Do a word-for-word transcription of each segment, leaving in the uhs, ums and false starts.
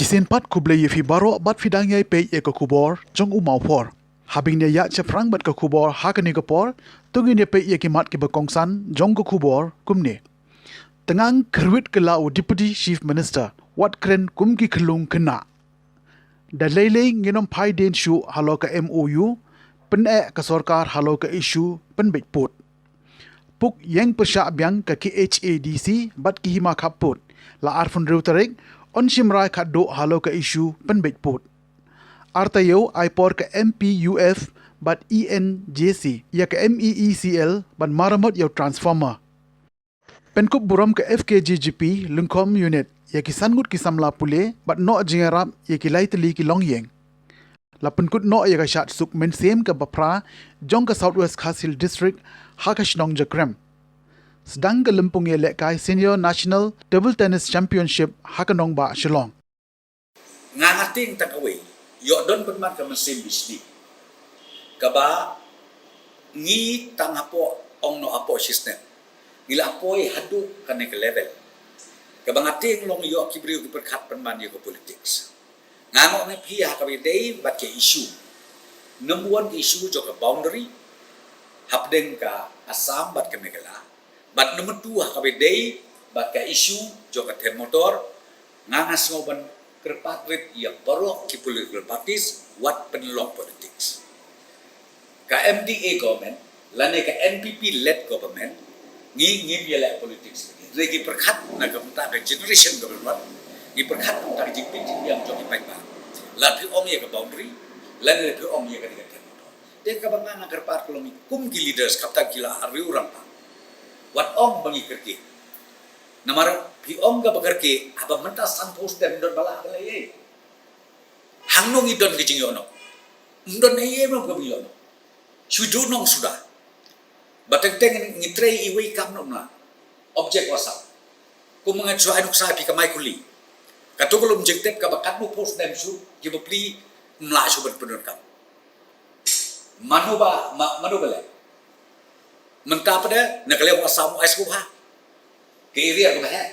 Shisien pat khublei ïa phi baroh bad phi dang ïai peit ïa ka khubor jong u Mawphor. Haba ngin ïa ïaid shaphrang bad ka khubor ha kane ka por, to ngin ïa peit ïa ki mat kiba kongsan jong ka khubor kumne. Tang khyrwit kylla u Deputy Chief Minister, wat kren kum ki khyllung khynnah. Da lei lei ngin ym phai dien shuh halor ka M O U, pyneh ka sorkar halor ka issue pynbeit pud. Puk ïeng pyrshah biang ka K H A D C bad ki hima khappud, la arphew hynriew tarik, yn shim rai khatduh halor ka issue pynbeit pud. Ar taïew ai por ka M P U F bad E N J C ïa ka M E E C L ban maramot ïa u transformer. Pynkup burom ka F K J G P Lyngkhom Unit ïa ki san ngut ki samla pule bad noh jingïarap ïa ki lai tylli ki longïing. La pynkut noh ïa ka shad suk mynsiem kaba phra jong ka South West Khasi Hills District ha ka shnong Jakrem. Sdang ka lympung ïalehkai Senior National Table Tennis Championship ha ka nongbah Shillong. Nga nga tieng tang kawei, ïoh don pynban ka mynsiem bishni. Kaba ngi tang hapoh, ong noh hapoh shisnem, ngi la poi haduh kane ka level. Kaba nga tieng long ïoh ki briew ki pyrkhat pynban ïa ka politics. Nga ngong ïa phi ha kaba ïadei bad ka issue. Number one ka issue jong ka boundary hapdeng ka Assam bad ka Meghalaya. Bad number two ha kaba ïadei bad ka issue jong ka them motor. Nga nga sngew ban kyrpad rit ïa baroh ki political parties wat pynlong politics. Ka M D A government lane ka N P P led government, ngi ngim ïaleh politics. Ngi pyrkhat na ka bynta ka generation kaba wan, ngi pyrkhat na ka bynta ka jingpynjah jingbiang jong ki paidbah. La phi ong ïa ka boundary, lane la phi ong ïa ka dei ka them motor. Te kaba nga nga kyrpad ka long kum ki leaders, khamtam ki la arwei rangbah, wat ong ba ngi kyrkieh. Namar phi ong kaba kyrkieh, haba mynta san phew snem don ba lah ba leh ei. Hangno ngi don ka jingïoh noh? Ym don ei ei mo kaba ngi ïoh noh. Shu ju nong suda. Ba teng teng ngi trei iwei kam noh na object u Assam. Kum nga shu ai nuksa phi ka Maikuli. Kato ka lum jingtep kaba katno phew snem shuh ki bapli ym lah shuh ban pyndonkam. Mano ba, ma-, mano ba leh? Mynta pat de na ka liang u Assam u ai sngewbha. Ka area kaba heh.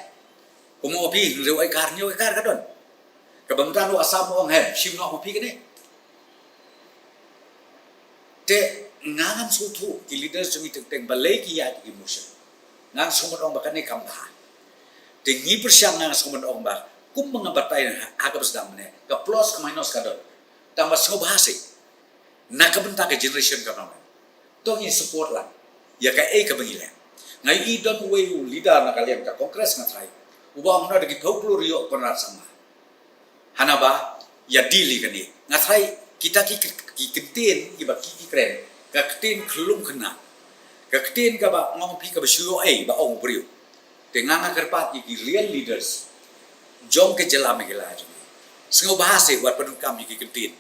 Kum u phi hynriew acre, hynñiew acre ka don. Kaba mynta u Assam u ong, hem, shim noh ma phi kane. Te nga ngam sngewthuh ki leaders jong ngi teng teng balei ki ïaid ki motion. Nga ngam sngewthuh ba kane kam bha. Te ngi pyrshang, nga ngam sngewthuh ba kum ma nga batai ha, ha kaba sdang mynne, ka plus ka minus ka don. Tang ba sngewbha seh na ka bynta ka generation kaba nang. To ngin support lang ïa kaei kaba ngi leh. Nga ïohi don uwei u leader na ka liang ka Congress, nga tharai, uba ong na da ki phew klur ïoh Conrad Sangma. Hana ba ïa deal ïa kane. Nga tharai kita ki, ki ktien kiba ki, ki kren, ka ktien khyllung khynnah, ka ktien kaba ngong phi kaba shu ïoh ei ba ong u briew. Te nga nga kyrpad ïa ki real leaders jong ka jylla Meghalaya jong ngi, sngewbha seh wat pyndonkam ïa ki ktien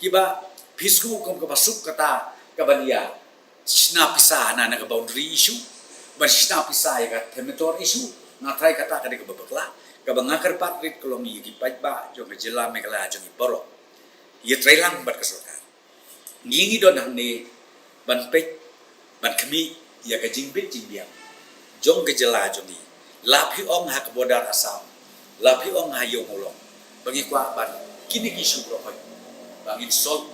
kiba phi sngew kum kaba suk kata kaban ïa shna pisa na, na ka boundary issue, ban shna pisa ïa ka them motor issue. Nga tharai kata ka dei kaba bakla. Kaba nga kyrpad rit ka long ïa ki paidbah jong ka jylla Meghalaya jong ngi baroh, ïa trei lang bad ka sorkar. Ngi ngi don hangne ban peit, ban khmih ïa ka jingbit jingbiang jong ka jylla jong ngi. La phi ong ha ka border Assam, la phi ong ha Ïew Mawlong, ba ngi kwah ban kine ki issue baroh ba ngin solve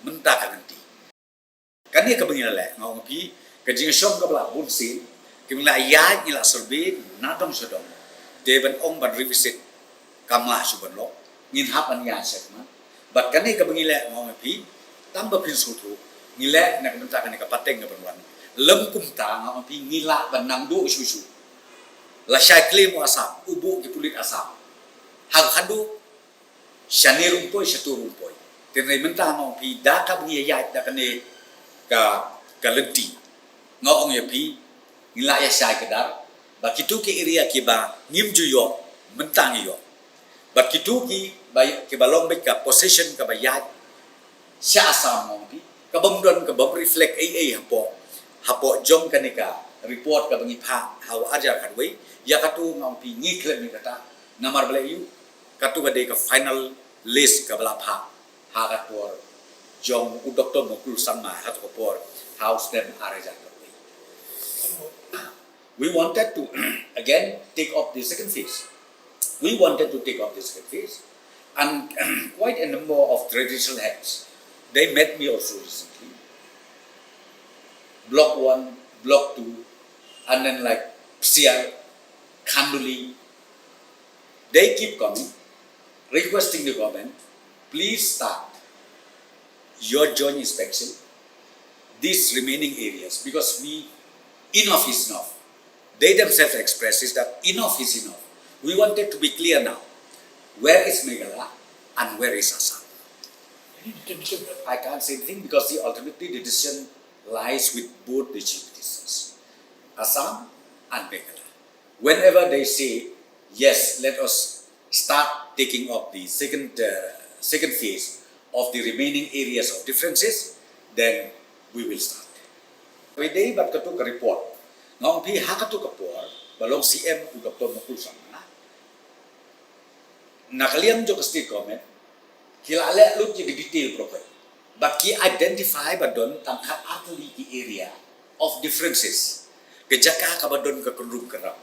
mynta ka nangta. Kane kaba ngi la leh, nga ong phi, ka jingshong kaba la bun sien, ki ngi la ïaid, ngi la survey na dong sha dong. Te ban ong ban revisit kam lah shuh ban long, ngin hap ban ïaid sha khmat. Bad kane kaba ngi leh, nga ong phi, tang ba phin sngewthuh, ngi leh na ka bynta kane ka pateng kaban wan. Lym kumta, nga ong phi, ngi lah ban nang duh shuh shuh. Lashai claim u Assam, u buh ki pulit Assam. Ha ka khadduh, shane ruh ym poi, shato ruh ym poi. Te hynrei mynta nga ong phi da kaba ngi ïaid da kane ka, ka lynti, nga ong ïa phi, ngi la ïa shai kdar ba kito ki area kiba ngim ju ïoh, mynta ngi ïoh. Bad kito kiba, kiba long beit ka position kaba ïaid sha Assam, nga ong phi, kabym don, kabym reflect ei ei hapoh, hapoh jong kane ka report kaba ngi phah ha u ar hajar khatwei. Ïa kato nga ong phi ngi khlem ïa kata. Namar balei? Ïa kato ka dei ka final list kaba la phah ha ka por jong u Doktor Mukul Sangma, ha kato ka por ha u snem ar hajar khatwei. We wanted to again take up the second phase. We wanted to take up the second phase. And quite a number of traditional heads, they met me also recently. Block one, Block two, and then like Psiar, Khanduli, they keep coming, requesting the government, please start your joint inspection, these remaining areas, because we, enough is enough. They themselves express is that enough is enough. We wanted to be clear now. Where is Meghalaya and where is Assam? I can't say anything because the ultimately the decision lies with both the chief ministers, Assam and Meghalaya. Whenever they say, yes, let us start taking up the second, uh, second phase of the remaining areas of differences, then we will start. Kawei de bad katu ka report. Nga ong phi ha katu ka por, ba long C M u Doctor Mukul Sangma, na ka liang jong ka state government, ki la leh lut ïa ki detail proper. Bad ki identify ba don tang khat ar tylli ki area of differences. Ka jaka kaba don ka kynrum kynram.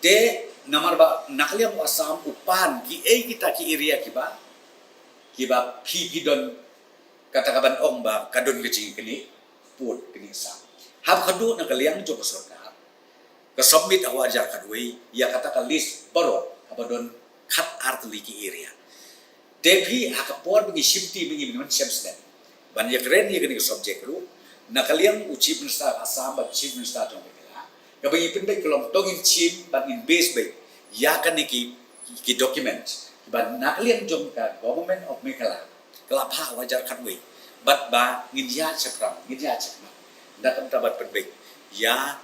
Te namar ba na ka liang u Assam u pan kiei kita ki area kiba, kiba phi phi don kata kaban ong ba ka don ka jingkynnoh pud kynnoh sa. Haba ka duh na ka liang jong ka sorkar, ka submit ha u hajar khatwei ïa kata ka list baroh haba don khat ar tylli ki area. Te phi ha ka por ba ngi shim ti ba ngi mynta shem snem ban ïakren ïa kane ka subject ruh, na ka liang u Chief Minister Assam bad Chief Minister jong Meghalaya, kaba ngi pynbeit ka long to ngin shim bad ngin base beit ïa kane ki, ki document ba na ka liang jong ka Government of Meghalaya ka la phah ha u hajar khatwei bad ba ngin ïaid shaphrang, ngin ïaid shakhmat. Na ka bynta ban pynbeit ïa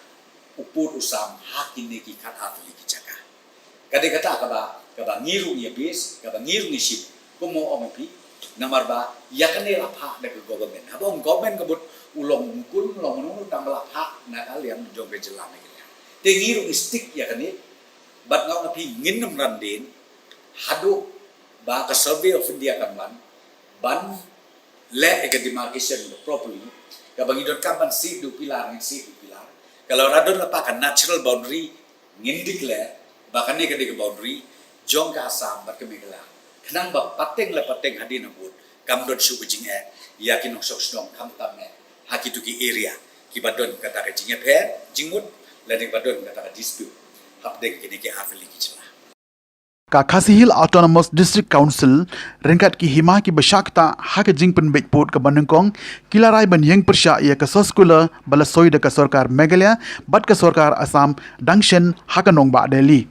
u pud u sam ha kine ki khat ar tylli ki jaka. Ka dei kata kaba, kaba ngi ruh ngi base, kaba ngi ruh ngi shim. Kumno ong phi, namar ba ïa kane la phah da ka government. Haba ong government ka mut u long Mukul, u long mano mano, tang ba la phah na ka liang jong ka jylla Meghalaya. Te ngi ruh ngi stick ïa kane, bad nga ong phi ngin nym ran dien haduh ba ka Survey of India kan wan ban leh ïa ka demarcation properly, kaba ngi donkam ban siew da u pilar, ngin siew da u pilar. Ka la don la pat ka natural boundary, ngin declare ba kane ka dei ka boundary jong ka Assam bad ka Meghalaya. Khnang ba pateng la pateng hadien habud kam don shuh ka jingeh ïa ki nongshong shnong, khamtam eh ha kitu ki area kiba don kata ka jingïapher jingmut lane ba don kata ka dispute hapdeng kine ki ar tylli ki jylla. Ka Khasi Hills Autonomous District Council ryngkat ki hima kiba shah ktah ha ka jingpynbeit pud kaba nyngkong, ki la rai ban ïeng pyrshah ïa ka circular ba la soi da ka sorkar Meghalaya bad ka sorkar Assam dang shen ha ka nongbah Delhi.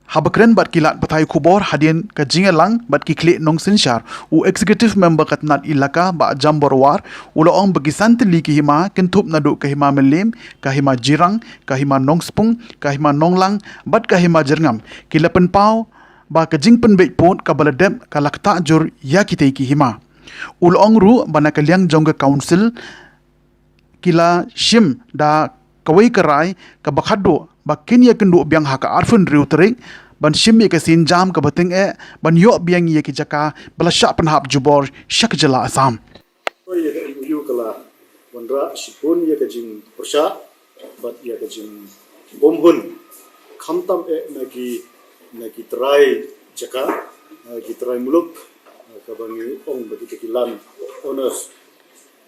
Haba kren bad ki lad pathai khubor hadien ka jingïalang bad ki khlieh nongsynshar, u Executive Member ka tnat Elaka Bah Jambor War u la ong ba ki san tylli ki hima kynthup naduh ka Hima Mylliem, ka Hima Jirang, ka Hima Nongspung, ka Hima Nonglang bad ka Hima Jyrngam ki la pynpaw ba ka jingpynbeit pud kaba la dep ka la ktah jur ïa kitei ki hima. U la ong ruh ba na ka liang jong ka Council ki la shim da kawei ka rai kaba khatduh ba kin ïakynduh biang ha ka arphew hynriew tarik ban shim ïa ka sienjam kaba tyngeh ban ïoh biang ïa ki jaka ba la shah pynhap jubor sha ka jylla Assam. Ïa ka M O U ka la wanrah shibun ïa ka jingpyrshah bad ïa ka jingbymhun, khamtam eh na ki, na ki trai jaka, na ki trai muluk, kaba ngi ong ba kita ki land owners,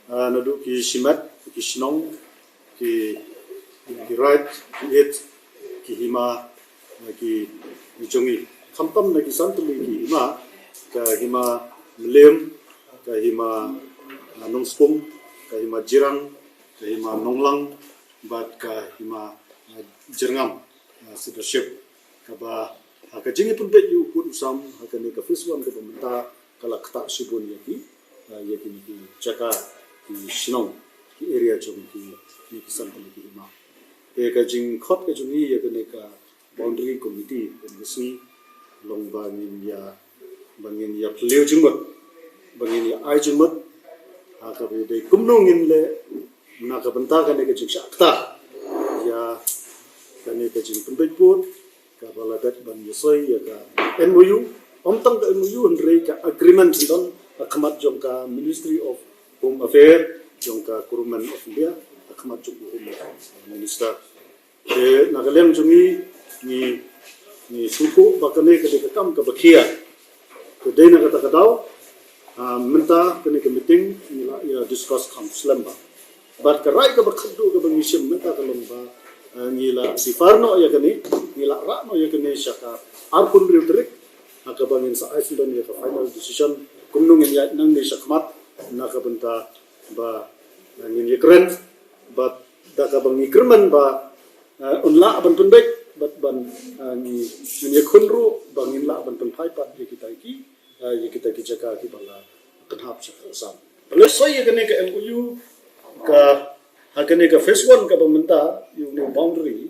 naduh ki shimet, ki shnong, ki, ki raid, ki ïit, ki hima, ki jong ngi. Khamtam na ki san tylli ki hima, ka Hima Mylliem, ka Hima, ah, Nongspung, ka Hima Jirang, ka Hima Nonglang, bad ka Hima, ah, Jyrngam, ah, Cedarship. Kaba ha ka jingïapynbeit ïa u pud u sam ha kane ka phase one kaba mynta ka la ktah shibun ïa ki, ah, ïa kine ki jaka, ki shnong, ki area jong ki, ki, ki san tylli ki hima. Te ka jingkhot ka jong ngi ïa kane ka Boundary Committee kane ka sngi long ba ngin ïa, ba ngin ïa phylliew jingmut, ba ngin ïa ai jingmut ha kaba dei kumno ngin leh na ka bynta kane ka jingshah ktah ïa kane ka jingpynbeit pud kaba la dep ban ïasoi ïa ka M O U, ym tang ka M O U hynrei ka agreement jong ka, ha khmat jong ka Ministry of Home Affairs jong ka Government of India, ha khmat jong u Home Minister. Te na ka liang jong ngi, ngi, ngi sngewthuh ba kane ka dei ka kam kaba khia. Te dei na kata ka daw, ah, mynta kane ka meeting ngi la ïa discuss kham slem bha. Bad ka rai kaba khatduh kaba ngi shim mynta ka long ba, ah, ngi la defer noh ïa kane, ngi la rah noh ïa kane sha ka arphew hynriew tarik, ha kaba ngin sa ai sngewdon ïa ka final decision kumno ngin ïaid nangne shakhmat na ka bynta ba, ah, ngin ïakren bad da kaba ngi kyrmen ba, ah, un lah ban pynbeit bad ban, ah, ngi, ngin ïakhun ruh ba ngin lah ban pynphai pat ïa kita ki, ah, ïa kita ki jaka kiba la pynhap sha ka Assam. Lehse ïa kane ka M O U ka, ha kane ka phase one kaba mynta, ïa une u boundary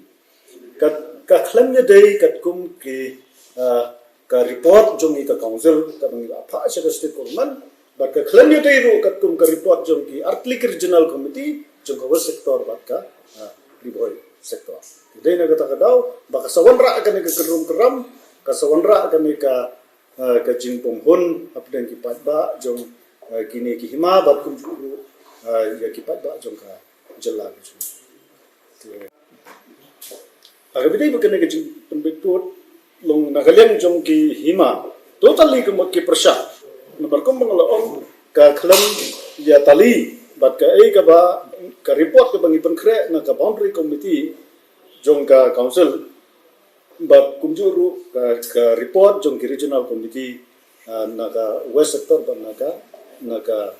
ka, ka khlem ïadei katkum ki, ah, ka report jong ngi ka council kaba ngi la phah sha ka state government, bad ka khlem ïadei ruh katkum ka report jong ki artylli ki regional committee jong ka West sector bad ka, ah, Ri Bhoi sector. Dei na kata ka daw ba ka sa wanrah kane ka kynrum kynram, ka sa wanrah kane ka, ah, ka jingbymhun hapdeng ki paidbah jong, ah, kine ki hima bad kumjuh ruh, ah, ïa ki paidbah jong ka jylla ka jong ngi. Te ha kaba ïadei bad kane ka jingpynbeit pud long na ka liang jong ki hima, totally ka mut ki pyrshah. Namar kumba nga la ong, ka khlem ïatylli bad kaei kaba, ka report kaba ngi pynkhreh na ka boundary committee jong ka council bad kumjuh ruh ka, ka report jong ki regional committee, ah, na ka West sector bad na ka, na ka,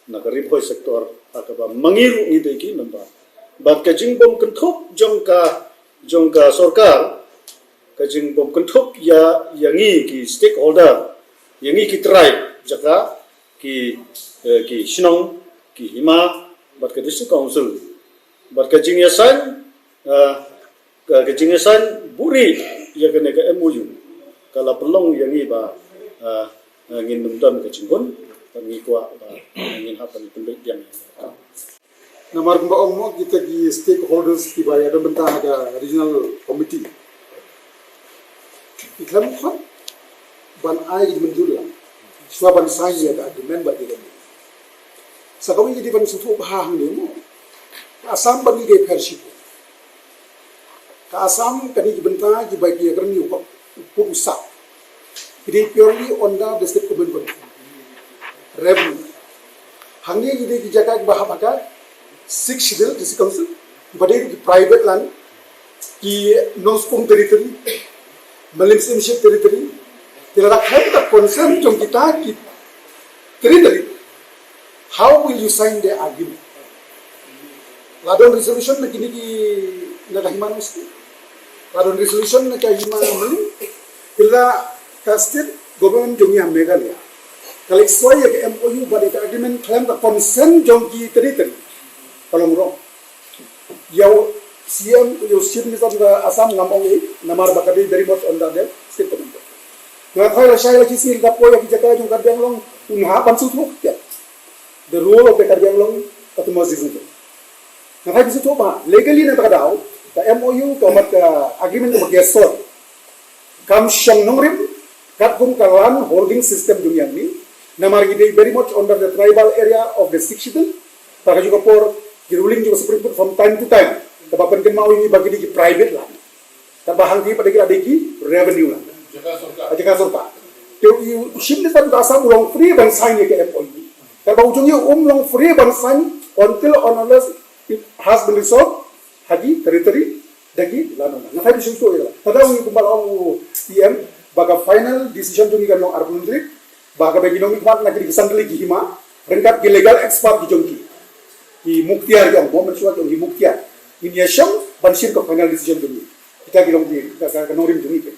na ka Ri Bhoi sector, ha kaba ma ngi ruh ngi dei ki member. Bad ka jingbymkynthup jong ka, jong ka sorkar, ka jingbymkynthup ïa, ïa ngi ki stakeholder, ïa ngi ki trai jaka, ki, eh, ki shnong, ki hima bad ka district council. Bad ka jingïasain, ah, ka, ka jingïasain buhrieh ïa kane ka M O U ka la pynlong ïa ngi ba, ah, ah, ngin nym don ka jinghun, bad ngi kwah ba, ah, ngin hap ban pynbeit biang. Namar kumba ong mo, kita ki stakeholders kiba ïadon bynta ha ka regional committee, ki khlem khot ban ai ka jingmynjur lang shuwa ban sign ïa ka agreement bad ïa ka M O U. Sa kawei ka dei ban sngewthuh bha hangne mo, ka Assam bad ngi ka pher shibun. Ka Assam kane ki bynta kiba ki ïakren ïa u pud u sap, ki dei purely under the state government control. Revenue. Hangne ki dei ki jaka kiba hap ha ka Sixth Schedule, District Council, kiba dei ki private land, ki Nongspung Territory, Mylliem Steinship Territory, ki la da khlem ka consent jong kita ki territory. How will you sign the agreement? La don resolution na kine ki, na ka hima Nongspung, la don resolution na ka hima Mylliem, ki la, ka state government jong ngi ha Meghalaya ka leit soi ïa ka M O U bad ïa ka agreement khlem ka consent jong ki territory. Ka long wrong. Ïa u C M, ïa u Chief Minister ka Assam ngam ong ei, namar ba ka dei very much under the state government. Nga khoi lashai lashisngi da poi ïa ki jaka jong Karbi Anglong, un hap ban sngewthuh khyndiat the role of the Karbi Anglong Autonomous Region. Nga khoi sngewthuh ba legally na kata ka daw, ka M O U ka bad ka agreement kaba ki ïa soi, kam shong nongrim katkum ka land holding system jong ngi hangne. Namar ngi dei very much under the tribal area of the Sixth Schedule. Bad kajuh ka por ki ruling jong ka Supreme Court from time to time kiba pynkynmaw ïa ngi ba ki dei ki private land. Katba hangne pat ki la dei ki revenue land, jaka sorkar. Te u Chief Minister ka Assam u long free ban sign ïa ka M O U. Katba u jong ngi um long free ban sign until and unless it has been resolved ha ki territory da ki land owner. Nga khoi ban sngewthuh ïa kata. Kata u ngi kumba la ong u P M ba ka final decision jong ngi kan long arphew hynriew tarik, ba kaba ki nongmihkhmat na ki dei ki san tylli ki hima ryngkat ki legal expert ki jong ki, ki muktiar ki ong, mo, mynshuwa ki ong ki muktiar, ngin ïashem ban shim ka final decision jong ngi. Kita ki long ki, ka, ka, ka nongrim jong ngi.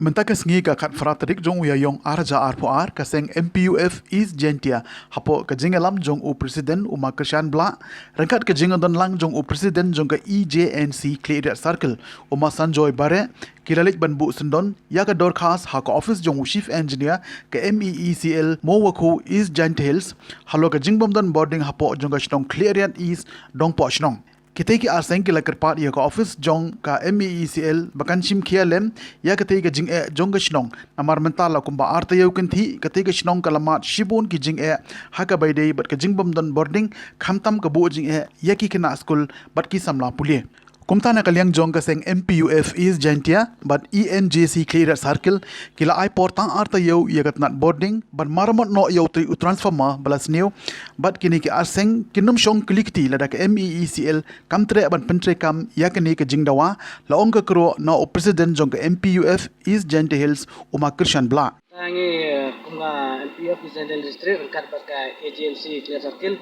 Mynta ka sngi ka khatphra tarik jong u Ïaïong ar hajar arphew ar, ka seng M P U F East Jaintia, hapoh ka jingïalam jong u President u Ma Kyrshan Blah ryngkat ka jingdon lang jong u President jong ka E J N C Khliehriat Circle, u Ma Sanjoy Bareh, ki la leit ban buh syndon ïa ka dorkhas ha ka office jong u Chief Engineer ka M E E C L Mowakhu East Jaintia Hills, halor ka jingbym don bording hapoh jong ka shnong Khliehriat East, Dongpoh Shnong. Kitei ki ar seng ki la kyrpad ïa ka office jong ka M E E C L ba kan shim khia lem ïa katei ka jingeh jong ka shnong. Namar mynta la kumba ar taïew kynthih katei ka shnong ka la mad shibun ki jingeh ha kaba ïadei bad ka jingbym don bording, khamtam ka buh jingeh ïa ki khynnah skul bad ki samla pule. Kumta na ka liang jong ka seng M P U F East Jaintia bad E N J C Khliehriat Circle ki la ai por tang ar taïew ïa ka tnat bording ban maramot noh ïa u tri-, u transformer ba la sniew bad kine ki ar seng kin ym shong kylli kti lada ka M E E C L kam treh ban pyntreikam ïa kane ka jingdawa, la ong ka kyrwoh na u president jong ka M P U F East Jaintia Hills, u Ma Kyrshan Blah. Ngi, eh, kum ka M P U F East Jaintia Hills District ryngkat bad ka A J N C Khliehriat Circle,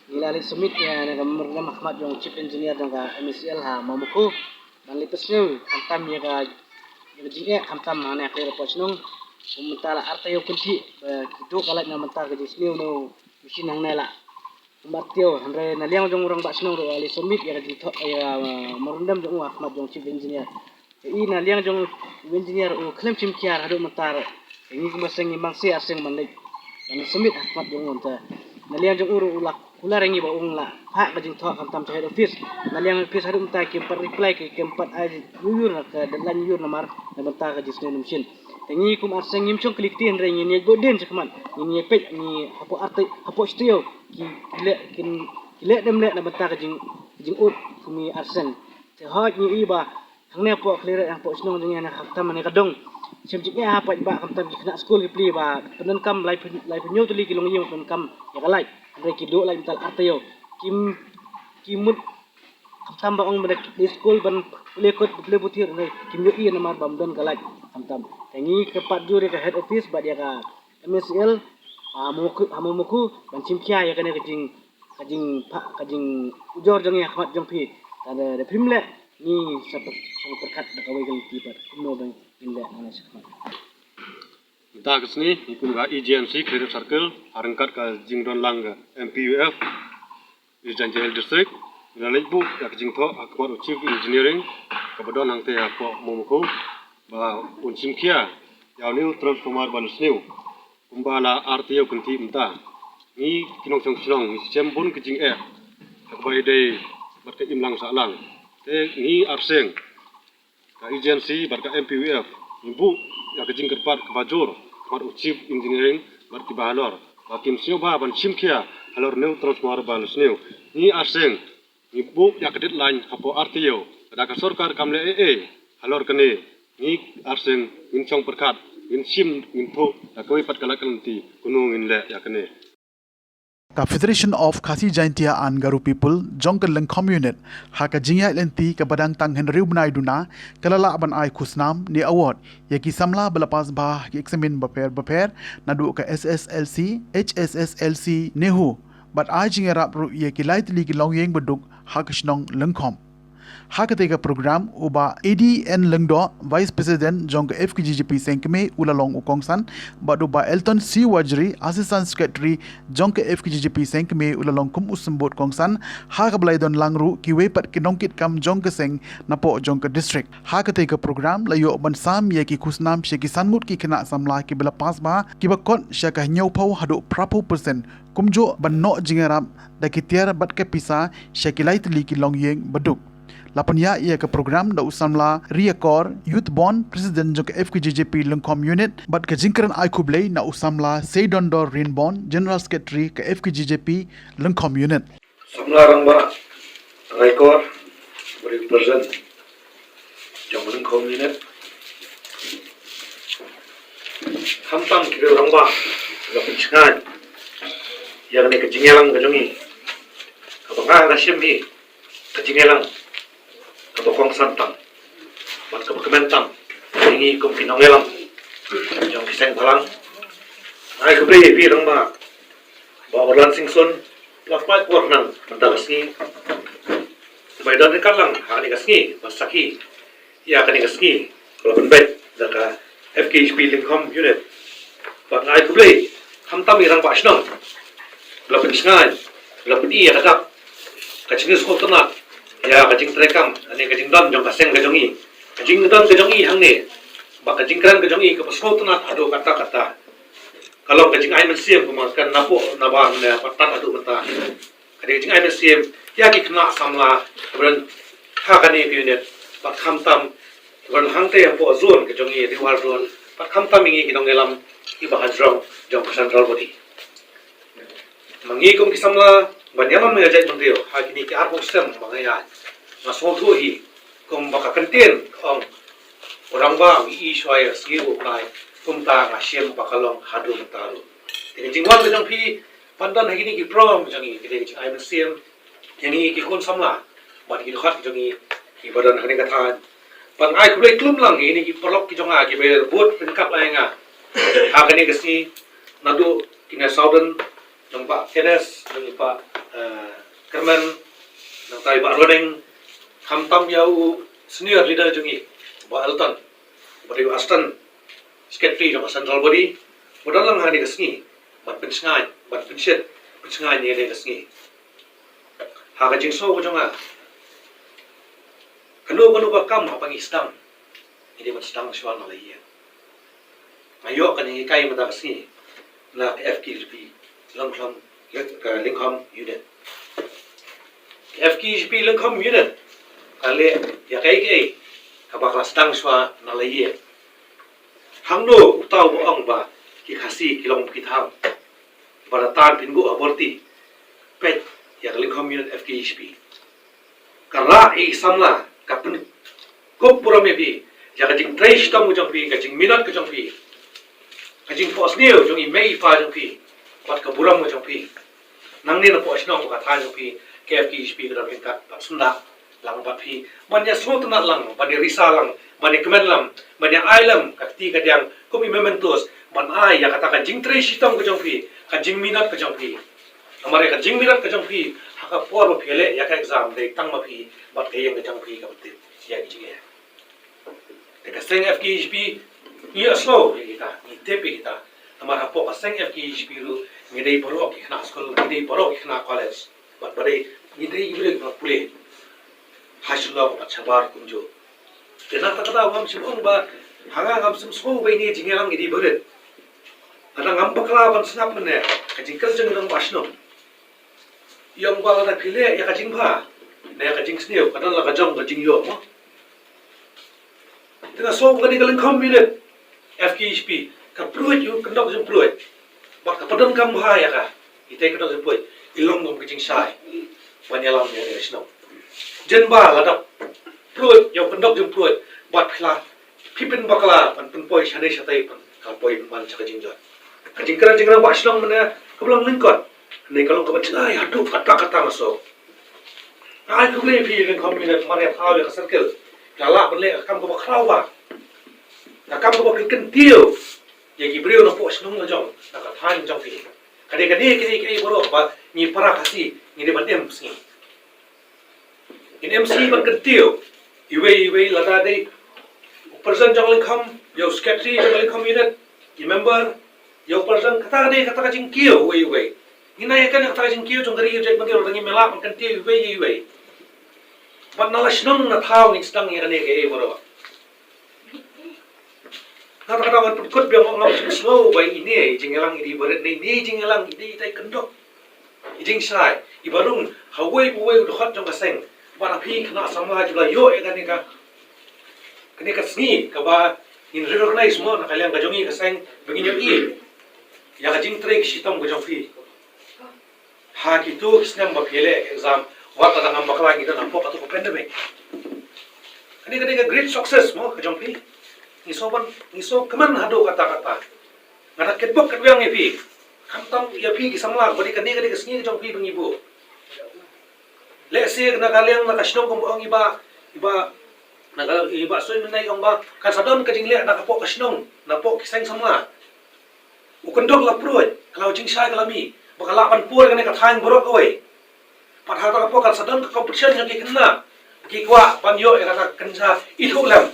ngi la leit submit ïa kane ka memorandum ha khmat jong Chief Engineer jong ka M E C L ha Mawmawkhoh ban leit pynsniew khamtam ïa ka, ïa ka jingeh khamtam hangne ha Khliehriat Poh Shnong. Kum mynta la ar taïew kynthih ba ki duh ka light na bynta ka jingsniew na u machine hangne la. Kumba tiew, hynrei na liang jong u Rangbah Shnong ruh u la leit submit ïa ka jingthoh ïa ka, uh, memorandum jong u ha khmat jong Chief Engineer. Te i na liang jong u engineer u khlem shim khia haduh mynta ruh. Te ngi kumba seng ngi mangsa ar seng ban leit, ban leit submit ha khmat jong u, te na liang jong u ruh u la kular ïa ngi ba un la phah ka jingthoh khamtam sha head office. Na liang office haduh mynta kim pat reply, ki kim pat ai ïuh ïuh na ka deadline ïuh ïuh namar na bynta ka jingsniew na machine. Te ngi kum ar seng ngim shong kylli kti, hynrei ngin ïa bud dien sha khmat, ngin ïa peit, ngi hapoh ar taïew, hapoh shi taïew ki, ki leh, kin, ki leh dem leh na bynta ka jing, jingud kum ngi ar seng. Te hooid ngi i ba hangne hapoh Khliehriat, hapoh shnong jong ngi hangne khamtam hangne ka dong, shem jingeh ha paidbah khamtam ki khynnah skul ki plie ba pyndonkam laiphew, laiphew hynñiew tylli ki longïing pyndonkam ïa ka light, hynrei ki duh light mynta la ar taïew. Kim, ki mut khamtam ba ong ba dei skul ban pule kot, pule puthi, hynrei kim ïohi namar ba ym don ka light khamtam. Te ngi kyrpad jur ïa ka head office bad ïa ka M E C L ha Mawmawkhoh, ha Mawmawkhoh ban shim khia ïa kane ka jing, ka jingpha, ka jingujor jong ngi ha khmat jong phi. Te da, da phim leh ngi sa pyrkhat da kawei ka lynti pat kumno ban ngin leh na sha khmat. Mynta ka sngi ngi kum ka E J N C Khliehriat Circle ha ryngkat ka jingdon lang ka M P U F East Jaintia Hills District, ngi la leit buh ïa ka jingthoh ha khmat u Chief Engineering kaba don hangtei hapoh Mawmawkhoh ba un shim khia ïa une u transformer ba la sniew kumba la ar taïew kynthih mynta. Ngi ki nongshong shnong ngi shem bun ka jingeh ha kaba ïadei bad ka imlang sahlang. Te ngi ar seng ka E J N C bad ka M P U F ngi buh ïa ka jingkyrpad kaba jur ha khmat u Chief Engineering bad kiba halor ba kin sngewbha ban shim khia halor une u transformer ba la sniew. Ngi ar seng ngi buh ïa ka deadline hapoh ar taïew, lada ka sorkar kam leh ei ei halor kane, ngi ar seng ngin shong pyrkhat, ngin shim, ngin thoh da kawei pat ka lad ka lynti kumno ngin leh ïa kane. Ka Federation of Khasi Jaintia and Garo People jong ka Lyngkhom Unit, ha ka jingïaid lynti kaba dang tang hynriew bnai duna, ka la lah ban ai khusnam ne award ïa ki samla ba la pass bha ha ki eksamin bapher bapher, naduh ka S S L C, H S S L C, NEHU, bad ai jingïarap ruh ïa ki lai tylli ki longïing baduk ha ka shnong Lyngkhom. Ha katei ka program, u Bah A D N Lyngdoh, Vice President jong ka F K J G P Sengkmie, u la long u kongsan, bad u Bah Elton C Wajri, Assistant Secretary jong ka F K G G P Sengkmie, u la long kum u symbud kongsan, ha kaba la ïadon lang ruh kiwei pat ki nongkitkam jong ka seng napoh jong ka district. Ha katei ka program la ïoh ban sam ïa ki khusnam sha ki san ngut ki khynnah samla kiba la pass bha, kiba kot sha ka hynñiewphew haduh phraphew percent, kumjuh ban noh jingïarap da ki tiar bad ka pisa sha ki lai tylli ki longïing baduk. La pynïaid ïa ka program da u samla Riakor Youthborn, President jong ka F K J G P Lyngkhom Unit, bad ka jingkren ai khublei na u samla Seidondor Rinborn, General Secretary ka F K J G P Lyngkhom Unit. Samla rangbah Raikor, bad u President jong Lyngkhom Unit. Khamtam ki rangbah, la pynshngaiñ ïa kane ka jingïalang ka jong ngi, kaba nga nga shim hi ka jingïalang kaba kongsan tam bad kaba kmen tam ïa ngi kum ki nongïalam jong ki seng bhalang. Ai khublei ïa phi rangbah Bah Orlan Singson, la pynpaw por nang mynta ka sngi, ba i don ryngkat lang ha kane ka sngi ban sakhi ïa kane ka sngi ba la pynbeit da ka F K J P Lyngkhom Unit. Bad nga ai khublei khamtam ïa i rangbah shnong ba la pynshngaiñ, ba la pyni ïa ka dak, ka jingsngewtynnat ïa ka jingtreikam ne ka jingdon jong ka seng ka jong i, ka jingdon ka jong i hangne, bad ka jingkren ka jong i kaba sngewtynnat haduh katta katta. Ka long ka jingai mynsiem kumba kan napoh naba mynne pat tad haduh mynta. Ka dei ka jingai mynsiem ïa ki khynnah samla kiba don ha kane ka unit, bad khamtam kiba don hangtei hapoh zone ka jong i, Ri War Zone, bad khamtam ïa ngi ki nongïalam kiba hajrong jong ka central body. Ma ngi kum ki samla ban ïalam ïa ka jaitbynriew ha kine ki arphew snem ba nga ïaid, nga sngewthuh hi Kumba ka kyntien ka ong, u rangbah u ïohi shuwa ïa ka sngi u bnai, kumta nga shem ba ka long haduh mynta ruh. Te ka jingwan ka jong phi ban don ha kine ki program jong ngi, kine ki jingai mynsiem ïa ngi ki khun samla bad ki dkhot jong ngi kiba don ha kane ka thaiñ. Bad nga ai khublei khlem lang ïa kine ki paralok ki jong nga kiba ïa bud ryngkat lang ïa nga ha kane ka sngi, naduh kine sawdong jong Bah Kenneth, jong Bah, eh, Kyrmen, nangta ïa Bah Roneng, khamtam ïa u senior leader jong ngi, Bah Elton, uba dei u assistant secretary jong ka central body, uba don lang ha kane ka sngi ban pynshngaiñ, ban pynshit, pynshngaiñ ïa kane ka sngi. Ha ka jingsngew ka jong nga, kano kano ka kam haba ngi sdang, ngi dei ban sdang shuwa na la ïing. Nga ïoh ka jinghikai mynta ka sngi na ka F K J P Lyngkhom, ka Lyngkhom unit. Ka F K J P Lyngkhom unit ka leh ïa kaei kaei kaba ka la sdang shuwa na la ïing. Hangno uta uba ong ba ki Khasi ki long ki thang? Ba la tan pynbuh ha Borti, peit ïa ka Lyngkhom unit F K J P. Ka rah ïa i samla, ka pynkup burom ïa phi ïa ka jingtrei shitom ka jong phi, ka jingminot ka jong phi, ka jingphohsniew jong i mei i pa jong phi, bad ka burom ka jong phi. Nangne na pdeng shnong ka thaiñ jong phi, ka F K J P ka dang ryngkat bad sngewbha lang bad phi ban ïa sngewtynnad lang, ban ïa risa lang, ban ïa kmen lang, ban ïa ai lang ka kti ka diang kum i mementos, ban ai ïa kata ka jingtrei shitom ka jong phi, ka jingminot ka jong phi. Namar ïa ka jingminot ka jong phi ha ka por ba phi leh ïa ka exam dei tang ma phi bad ka ïing ka jong phi kaba tip ïa ki jingeh. Te ka seng F K J P ngi ïohsngew ïa kita, ngi tip ïa kita. Namar hapoh ka seng F K J P ruh ngi dei baroh ki khynnah skul, ngi dei baroh ki khynnah college. Bad ba dei ngi dei ki briew kiba pule ha Shillong bad shabar kumjuh. Te na kata ka daw ngam shym ong ba ha nga ngam shym sngew ba ine i jingïalang i dei ba rit. Lada ngam bakla ban sngap mynne, ka jingkren jong i rangbah shnong i ong ba lada phi leh ïa ka jingbha ne ïa ka jingsniew, ka don la ka jong ka jingïoh mo. Te nga sngew kane ka Lyngkhom unit F K J P ka pruid ïa u kyndok jingpruid bad ka pyndonkam bha ïa ka, ita i kyndok jingpruid i long kum ka jingshai ban ïalam ïa ka shnong. Jen ba lada pruid ïa u kyndok jingpruid bad phi la, phi pynbakla ban pynpoi shane shatei, pyn, ka poi pynban sha ka jingjot. Ka jingkren jong i rangbah shnong mynne ka long lyngkot. Hangne ka long kaba jngai haduh katta katta nga sngew. Nga ai khublei ïa phi Lyngkhom unit, mar ïa thaw ïa ka circle. Phi la lah ban leh ka kam kaba khraw bha, ka kam kaba pynkyntiew ïa ki briew na pdeng shnong la jong, na ka thaiñ jong phi. Ka dei kane kaei kaei baroh ba ngi para Khasi ngi dei ban im sngi. Ngin im sngi ban kyntiew iwei iwei, lada dei u president jong Lyngkhom, ïa u secretary jong Lyngkhom unit, ki member, ïa u president, kata ka dei kata ka jingkiew iwei iwei. Ngin ai ïa kane kata ka jingkiew jong ka ri, ïa u jaitbynriew, lada ngim lah ban kyntiew iwei iwei. Bad na la shnong na thaw ngin sdang ïa kane kaei baroh. Nga, nga, nga pynkut biang, ngam sngew ba ine i jingïalang i dei ba rit, ne ine i jingïalang i dei itai i kyndok, i jingshai iba rung ha uwei pa uwei u dkhot jong ka seng. Bad ha phi khynnah samla kiba la ïoh ïa kane ka, kane ka sngi kaba ngin recognize mo na ka liang ka jong ngi ka seng, ba ngin ïohi ïa ka jingtrei shitom ka jong phi. Ha kito ki snem ba phi leh exam, wat lada ngam bakla ngi don hapoh kato ka pandemic. Kane ka dei ka great success mo ka jong phi. Ngi sngew ban, ngi sngew kmen haduh katta katta. Nga da kitbok kitweng ïa phi. Khamtam ïa phi ki samla, ba dei kane ka dei ka sngi ka jong phi ba ngi buh. Lehse na ka liang na ka shnong kumba ong i Bah, i Bah, na ka, i Bah Sui mynne i ong ba kan sa don ka jingleh na ka pok ka shnong, na pok ki seng samla. U kyndok la pruid, ka la u jingshai ka la mih, ba ka lah ban pur kane ka thaiñ baroh kawei. Pat ha kata ka por kan sa don ka competition jong ki khynnah, ki kwah ban ïoh ïa kata ka kynja ithuh lem.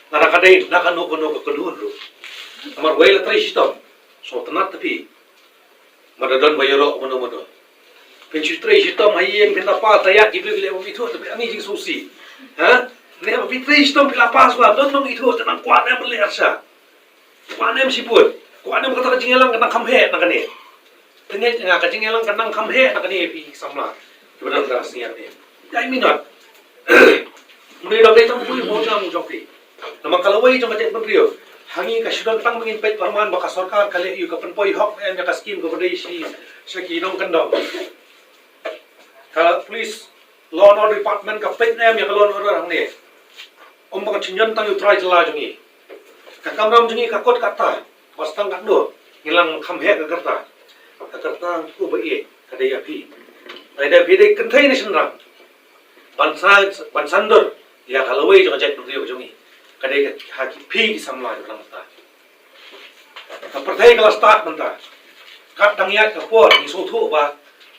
Lada ka dei na kano kano ka kynhun ruh. Namar wei la trei shitom, sngewtynnat te phi. Mada don ba ïaroh mano mano, phin shu trei shitom ha ïing, phin da pal da ïaid ki briew ki leh bym ithuh, te phi ani jingsngewsih. Ha? Ne ba phi trei shitom phi la pass ba don nong ithuh, te nang kwah ne ban leh harsha. Kwah ne em shibun, kwah ne em kata ka jingïalang ka nang kham heh na kane. Te ngeit nga ka jingïalang ka nang kham heh na kane ïa phi samla kiba don da sniang ne. Ïa i minot. Mane dang dei tang pui mo jam jong phi. Namar ka lawei jong ka jaitbynriew. Ha ngi ka shu don tang ba ngin peit pyrman ba ka sorkar ka leh ïa ka pynpoi hok ne em ïa ka skim kaba dei shi sha ki nongkyndong. Ka police, law and order department ka peit ne em ïa ka law and order hangne. Ym ba ka shu ñion tang ïa u trai jylla jong ngi. Ka kamram jong ngi ka kut katta. Ba sdang katno ngi la kham heh ka kyrta. Ka kyrta u ba ïeit ka dei ïa phi. Ka dei ïa phi, dei kynthei ne shynrang. Ban sa, ban saiñdur ïa ka lawei jong ka jaitbynriew jong ngi. Ka dei ha ki phi ki samla jong nangta. Ka pyrthei ka la stad mynta. Kat dang ïaid ka por ngi sngewthuh ba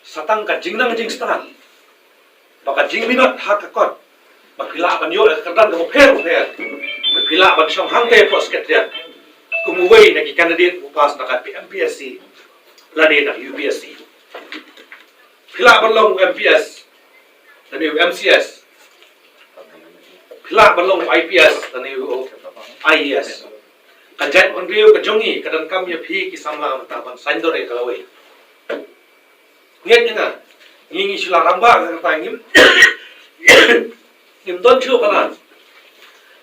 sa tang ka jingnang jingstad, ba ka jingminot ha ka kot, ba phi lah ban ïoh ïa ka kyrdan kaba pher bapher, ba phi lah ban shong hangtei hapoh Secretariat kum uwei na ki candidate u pass na ka M P S C lane na U P S C. Phi lah ban long u M P S lane u M C S. Phi lah ban long u I P S lane u I A S. Ka jaitbynriew ka jong ngi ka donkam ïa phi ki samla mynta ban saiñdur ïa ka lawei. Ngeit ïa nga, ngi ngi shu la rangbah ka kyrta, ngim, ngim don shuh palat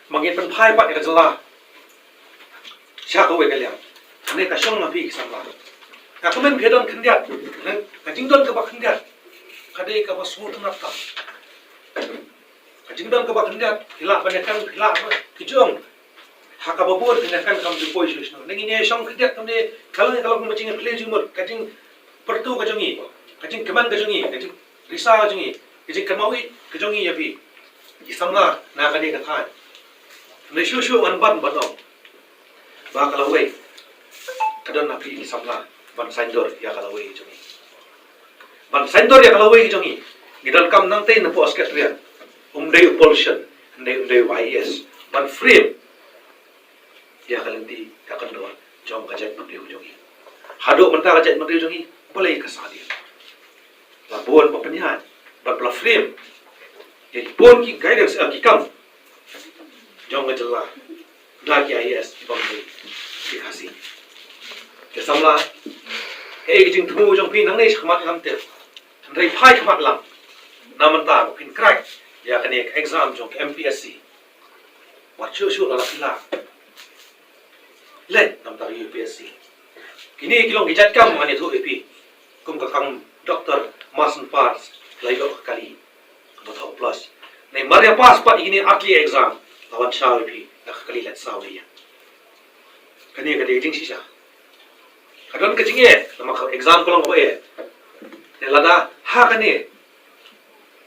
ba ngin pynphai pat ïa ka jylla sha kawei ka liang. Kane ka shong na phi ki samla. Nga kmen phi don khyndiat, ka jingdon kaba khyndiat ka dei kaba sngewtynnat tam. Ka jingdon kaba khyndiat phi lah ban ïakren, phi lah ban, ki jong ha kaba bun phi ïakren kam ju poi shuh shuh. Ngi ngi shong khyndiat kam ne ka long ka long ka jingplie jingmut, ka jingpyrtu ka jong ngi, ka jingkmen ka jong ngi, ka jingrisa ka jong ngi, ka jingkynmaw ïeit ka jong ngi ïa phi ki samla na kane ka thaiñ. Ngi shuh shuh ngan ban ban ong ba ka lawei ka don na phi ki samla ban saiñdur ïa ka lawei jong ngi. Ban saiñdur ïa ka lawei jong ngi, ngi donkam nangtei napoh Secretariat. Um dei u politician, um dei, um dei u I A S ban frame ïa ka lynti ka kyndoh jong ka jaitbynriew jong ngi. Haduh mynta ka jaitbynriew jong ngi balei ka sahdien? La bun ba pynïaid bad ba la frame ïa ki bun ki guidance, eh, ki kam jong ka jylla da ki I A S kiba ym dei ki Khasi. Ki samla, kaei ka jingthmu jong phi nangne shakhmat ngam tip, hynrei phai khmat lang na mynta ba phin crack ïa kane ka exam jong ka M P S C. Wat shuh shuh la la phi lah leit na bynta U P S C. Kine ki long ki jait kam ngan ïathuh ïa phi. Kum ka kam Doctor Marsden Pass la ïoh ka kali kaba top plus. Namar ïa pass pat ïa kine ar tylli exam la wan shaw ïa phi da ka kali leit saw ïa. Kane ka dei ka jingshisha. Ka don ka jingeh namar ka exam ka long kaba eh. Te lada ha kane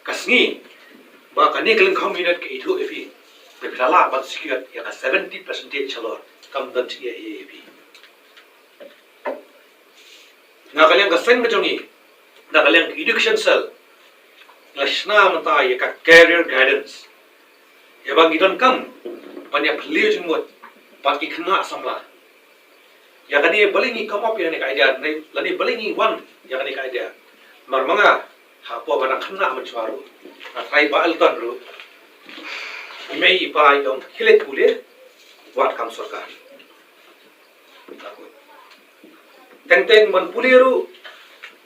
ka sngi ba kane ka lyngkham unit ka ithuh ïa phi, ba phi la lah ban secure ïa ka seventy percentage shalor, kam don jingeh ïa phi. Na ka liang ka seng ka jong ngi, na ka liang ka education cell, nga shna mynta ïa ka career guidance. Ïa ba ngi donkam ban ïa phylliew jingmut bad ki khynnah samla. Ïa kane balei ngi come up ïa kane ka idea, ne lane balei ngi wan ïa kane ka idea. Namar ma nga hapoh ba nga khynnah mynshuwa ruh, nga trai ba Elton ruh, i mei i pa i ong khie leit pule, wat kam sorkar. Teng teng ban pule ruh,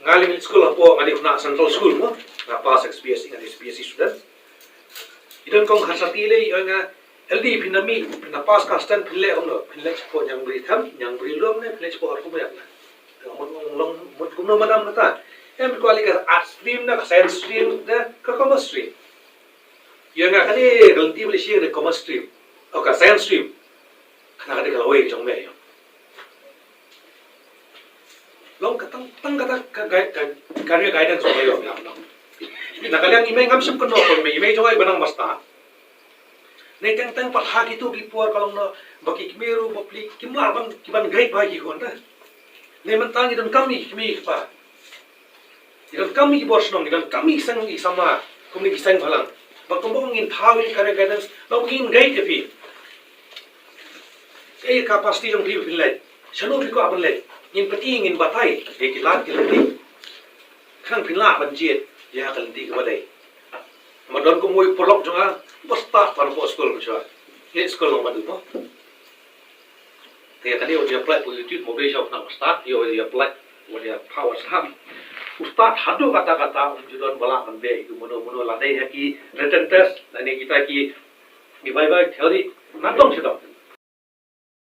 nga leit skul hapoh, nga dei khynnah Central School mo, nga pass S B S E, nga dei S B S E student. I don kong Harsati lei i ong nga, L D phin da mih, phin da pass ka stand, phin leh kumno, phin leh shapoh Niangbri Them, Niangbri Lum ne, phin leh shapoh Arkum Yak ne. Te nga mut ong long mut kumno madam kata. Em, kwah leh ka art stream ne, ka science stream ne, ka commerce stream. I ong nga kane ka lynti ba leh shisha ka dei commerce stream, oh, ka science stream. Kata ka dei ka lawei ka jong me, i ong. Long ka tang, tang kata ka guide, ka career guidance ba ïoh ïa long. Na ka liang i mei ngam shym kynnoh ko i mei, i mei jong nga i ba nang ba stad. Ne teng teng pat ha kito ki por ka long noh ba ki kmie ruh ba pli kim lah ban, ki ban guide ba ki khun te. Ne mynta ngi donkam ïa ki kmie ki kpa. Ngi donkam ïa ki bor shnong, ngi donkam ïa ki seng, ïa ki samla, kumne ki seng bhalang. Ba kumba ngin thaw ïa ka career guidance, ba ngin guide ïa phi. Kaei ka capacity jong phi ba phin leit? Shano phi kwah ban leit? Ngin pyni, ngin batai ïa ki lad ki lynti, khnang phin lah ban jied ïa ka lynti kaba dei. Namar don kum uwei u paralok jong nga, ba stad ban poi skul mynshuwa. Leit skul long bad u mo. Te kane u ïa apply poi YouTube, mo, ba sha u khynnah u stad, ïa u ïa apply, u ïa power stad. U stad haduh katta katta, um ju don ba lah ban beh ïa u mano mano, la dei ha ki written test lane kita ki, ki viva, theory, na dong shi dong.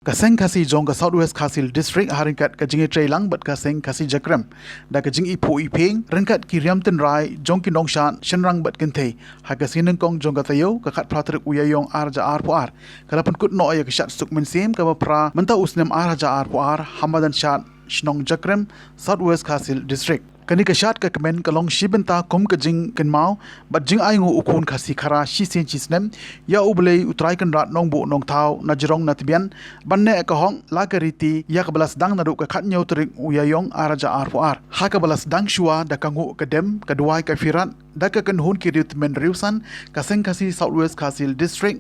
Ka Seng Khasi jong ka South West Khasi Hills District ha ryngkat ka jingïatreilang bad ka Seng Khasi Jakrem da ka jingiphuh iphieng ryngkat ki riam tynrai jong ki nongshad shynrang bad kynthei ha ka sngi nyngkong jong ka taïew ka khatphra tarik u Ïaïong ar hajar arphew ar ka la pynkut noh ïa ka shad suk mynsiem kaba phra mynta u snem ar hajar arphew ar ha madan shad shnong Jakrem, South West Khasi Hills District. Kane ka shad ka kmen ka long shi bynta kum ka jingkynmaw bad jingainguh u khun Khasi Khara shisien shisnem ïa U Blei U Trai Kynrad Nongbuh Nongthaw na jrong na tbian ban neh ka hok la ka riti ïa kaba la sdang naduh ka khathynñiew tarik u Ïaïong ar hajar arphew ar. Ha kaba la sdang shuwa da ka nguh ka dem ka duwai ka phirat da ka kynhun ki riewtymmen riewsan ka Seng Khasi South West Khasi Hills District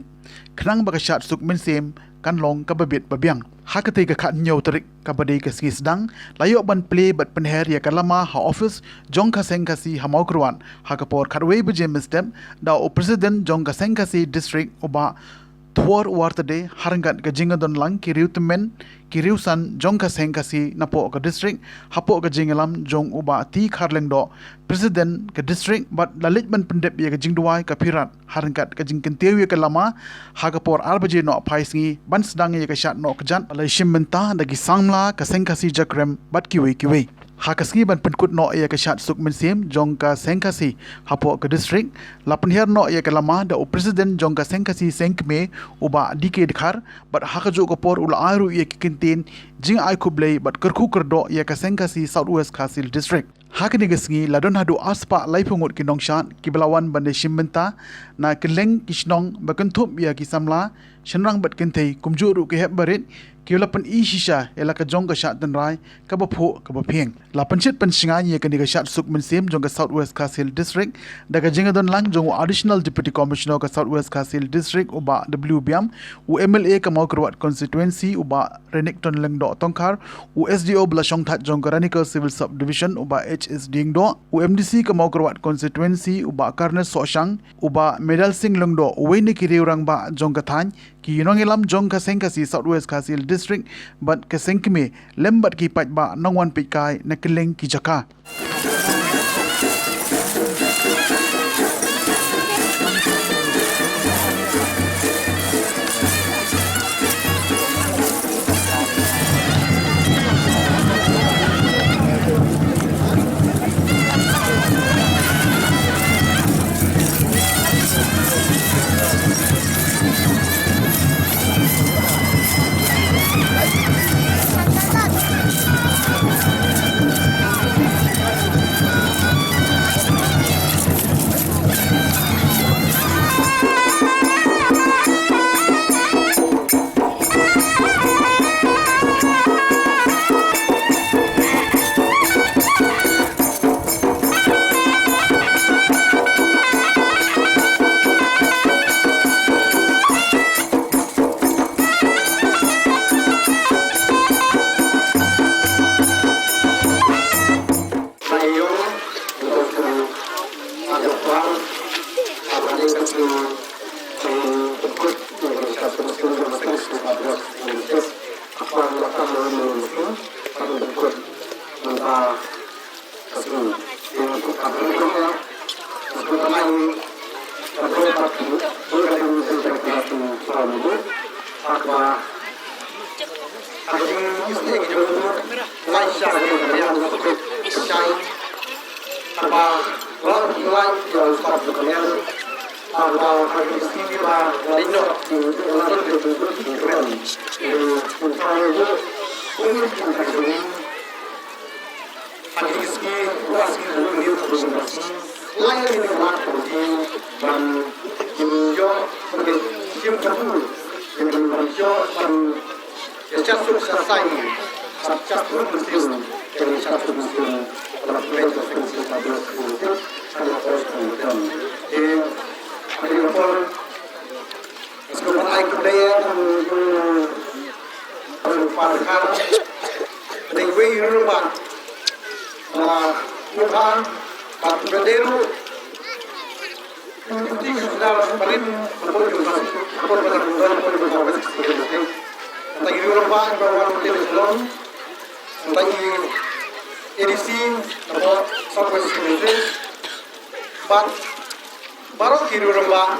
khnang ba ka shad suk mynsiem kan long kaba bit ba biang. Ha katei ka khathynñiew tarik kaba dei ka sngi sdang la ïoh ban plie bad pynher ïa ka lama ha office jong ka Seng Khasi ha Mawkyrwat ha ka por khatwei baje mynstep da u President jong ka Seng Khasi District u Bah Thwor Wartade ha ryngkat ka jingïadonlang ki riewtymmen ki riewsan jong ka Seng Khasi napoh ka district hapoh ka jingïalam jong u Bah T Kharlyngdoh, President ka district, bad la leit ban pyndep ïa ka jingduwai ka phirat ha ryngkat ka jingkyntiew ïa ka lama ha ka por ar baje nohphai sngi ban sdang ïa ka shad noh kjat ba la shim bynta da ki samla ka Seng Khasi Jakrem bad kiwei kiwei. Ha ka sngi ban pynkut noh ïa ka shad suk mynsiem jong ka Seng Khasi hapoh ka district, la pynhiar noh ïa ka lama da u President jong ka Seng Khasi Seng Kmie u Bah D K Dkhar, bad ha kajuh ka por u la ai ruh ïa ki kyntien jingai khublei bad kyrkhu kyrdoh ïa ka Seng Khasi South West Khasi Hills District. Ha kane ka sngi la don haduh arspah laiphew ngut ki nongshad kiba la wan ban ïashim bynta na kylleng ki shnong ba kynthup ïa ki samla shynrang bad kynthei kumjuh ruh ki hep barit kiba la pyni shisha ïa la ka jong ka shad tynrai kaba phuh kaba phieng. La pynshit pynshngaiñ ïa kane ka shad suk mynsiem jong ka South West Khasi Hills District da ka jingïadonlang jong u Additional Deputy Commissioner ka South West Khasi Hills District u Bah W Biam, u M L A ka Mawkyrwat Constituency u Bah Renikton Lyngdoh Tongkhar, u S D O ba la shongthait jong ka Ranikor Civil Subdivision u Bah H S Diengdoh, u M D C ka Mawkyrwat Constituency u Bah Carnes Sohshang, u Bah Medal Singh Lyngdoh, uwei na ki riew rangbah jong ka thaiñ, ki nongïalam jong ka Seng Khasi South West Khasi Hills District bad ka Seng Kmie lem bad ki paidbah nongwan peitkai na kylleng ki jaka. Bad baroh ki riew rangbah,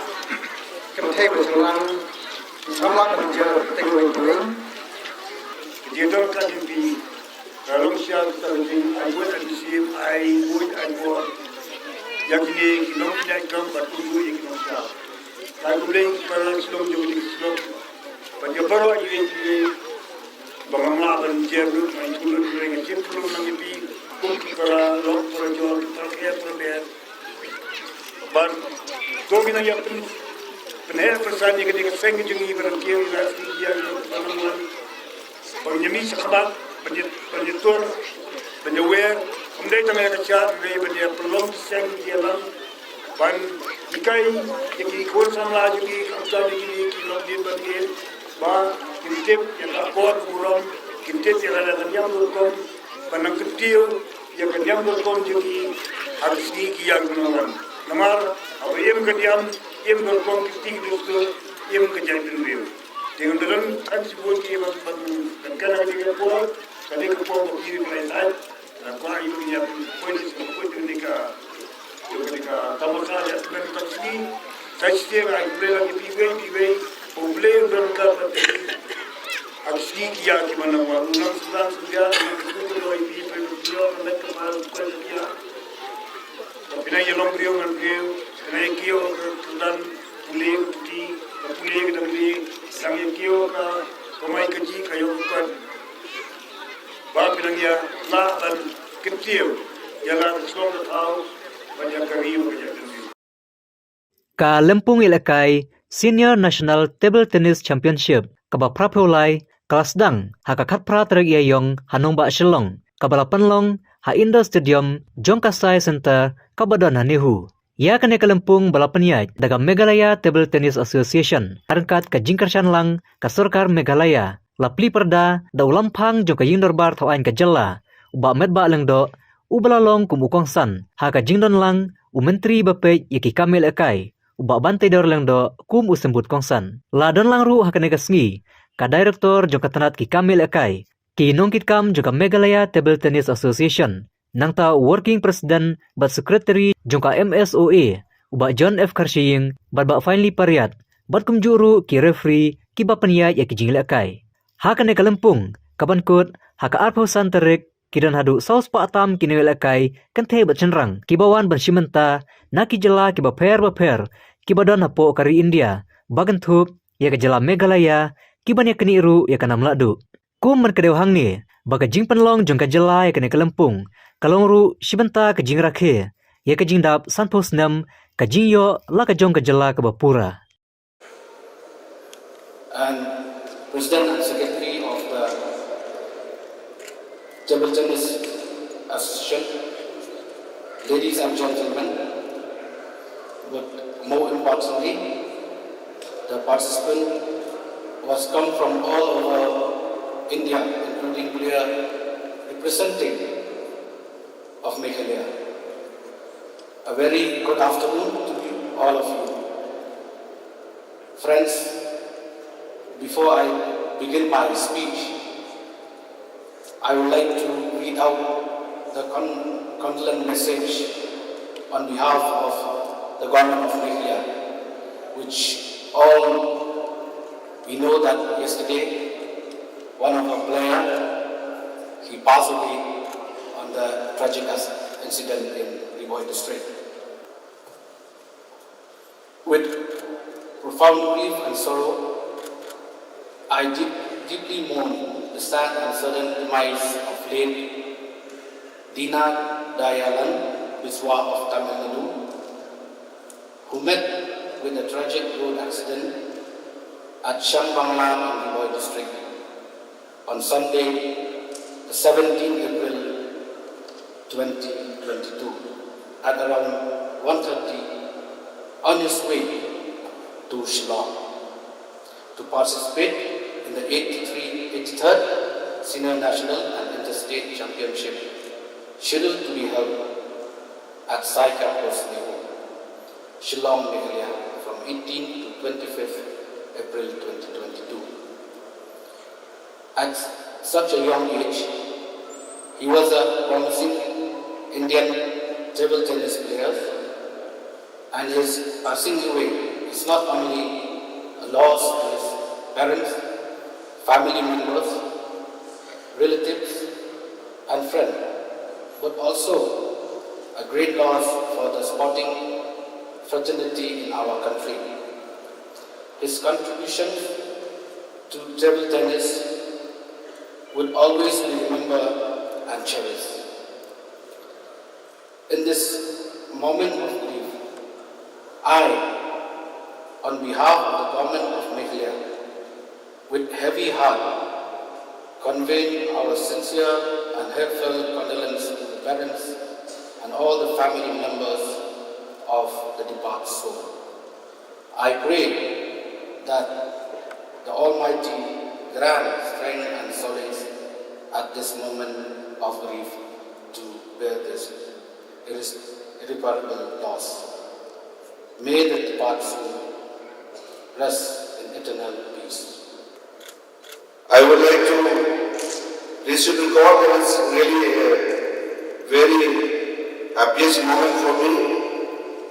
kynthei bad shynrang, samla ka bynta, teng weng teng weng, Ki don ka jingpynlong sha ka jing ai buit ai siem ai buit ai bor ïa kine ki nongpynïaid kam bad kumjuh ïa ki nongshad. Ka kumne ki para Shillong jong ki Shillong bad ïa baroh ïa ki ba ngam lah ban jer ruh, nga ïathuh ruh, nga ïathuh ruh nang ïa phi kum ki para lok para jor, para kher para ber. Bad ko ki nang ïa pyn pynher pynsan ïa kane ka seng jong ngi ba nang kiew ïa ki ïa ki ba nang wan. Ban ïa mih shakhmat, ban ïa ban ïa tur, ban ïa wer. Ym dei tang ïa ka shad, dei ban ïa pynlong ki seng ki ïalam. Ban hikai ïa ki khun samla jong ngi, khamtam ïa kine ki longdien bangdien ba kin tip ïa ka akor burom, kin tip ïa lada ka niam ka rukom ban nang kyntiew ïa ka niam ka rukom jong ngi ha ka sngi ki ïa ki nongwan. Namar haba im ka niam, im ka rukom, ki kti ki dustur, im ka jaitbynriew. Te ngam da don tang shibun ki ban ban ban kane ka dei ka por, ka dei ka por ba ki ban lait. Nga kwah ïa u ïa poi sha ka poi kane ka, ïa kane ka tamakal ïa pynban ka sngi. Sa shisien nga ai khublei lang ïa phi wei phi wei. Ba U Blei un don ryngkat bad phi ha ka sngi ki ïa ki ban nang wan. U nang sdang sdang u nang kyntu kyndoh ïa phi, phi nang ïoh ban leit ka ban poi ka ïa. Ba phi nang ïalong briew ngan briew, phi nang ïa kiew ka kyrdan pule ka puthi, ka pule ka dang pule, phi nang ïa kiew ka kamai kajih ka ïoh ka kot. Ba phi nang ïa lah ban kyntiew ïa la ka shlong ka thaw bad ïa ka ri bad ïa ka ri. Ka lympung ïalehkai Senior National Table Tennis Championship kaba phraphew lai ka la sdang ha ka khatphra tarik Ïaïong ha nongbah Shillong, kaba la pynlong ha Indoor Stadium jong ka Sai Centre kaba don ha NEHU. Ïa kane ka lympung ba la pynïaid da ka Meghalaya Table Tennis Association ryngkat ka jingkyrshan lang ka sorkar Meghalaya, la plie pyrda da u lamphang jong ka ïingdorbar thawaiñ ka jylla, u Bah Metbah Lyngdoh, uba la long kum u kongsan ha ka jingdon lang u Myntri ba peit ïa ki kam ïalehkai, u Bah Banteidor Lyngdoh, kum u symbud kongsan. La don lang ruh ha kane ka sngi ka Director jong ka tnat ki kam ïalehkai, ki nongkitkam jong ka Meghalaya Table Tennis Association, nangta u Working President bad Secretary jong ka M S O A, u Bah John F Kharshiing bad Bah Finely Pariat, bad kumjuh ruh ki referee kiba pynïaid ïa ki jingïalehkai. Ha kane ka lympung kaban kut ha ka arphew san tarik, ki don haduh saw spah tam ki nongïalehkai kynthei bad shynrang kiba wan ban shim bynta na ki jylla kiba pher bapher kiba don hapoh ka ri India, ba kynthup ïa ka jylla Meghalaya, kiban ïaknieh ruh ïa ka nam lahduh. Kum ban kdew hangne ba ka jingpynlong jong ka jylla ïa kane ka lympung ka long ruh shi bynta ka jingrakhe ïa ka jingdap sanphew snem ka jingïoh la ka jong ka jylla kaba pura. And President and Secretary of the Table Tennis Association, ladies and gentlemen, but more importantly, the participant who has come from all over India, including player representing of Meghalaya. A very good afternoon to you, all of you. Friends, before I begin my speech, I would like to read out the con- condolence message on behalf of the government of Meghalaya, which all we know that yesterday one of our player, he passed away on the tragic as- incident in Ri Bhoi district. With profound grief and sorrow, I deep- deeply mourn the sad and sudden demise of late Dina Dayalan Biswa of Tamil Nadu, who met with a tragic road accident at Shang Bangla in Ri Bhoi district on Sunday, the seventeenth April twenty twenty-two, at around one thirty on his way to Shillong to participate in the eighty-three, eighty-third Senior National and Interstate Championship, scheduled to be held at Sai Campus, NEHU, Shillong, Meghalaya, from eighteenth to twenty-fifth April twenty twenty-two. At such a young age, he was a promising Indian table tennis player, and his passing away is not only a loss to his parents, family members, relatives, and friends, but also a great loss for the sporting fraternity in our country. His contributions to table tennis will always be remembered and cherished. In this moment of grief, I, on behalf of the Government of Meghalaya, with heavy heart, convey our sincere and heartfelt condolence to the parents and all the family members of the departed soul. I pray that the Almighty grant strength and solace at this moment of grief to bear this irre- irreparable loss. May the departed soul rest in eternal peace. I would like to raise to record that it's really a very happiest moment for me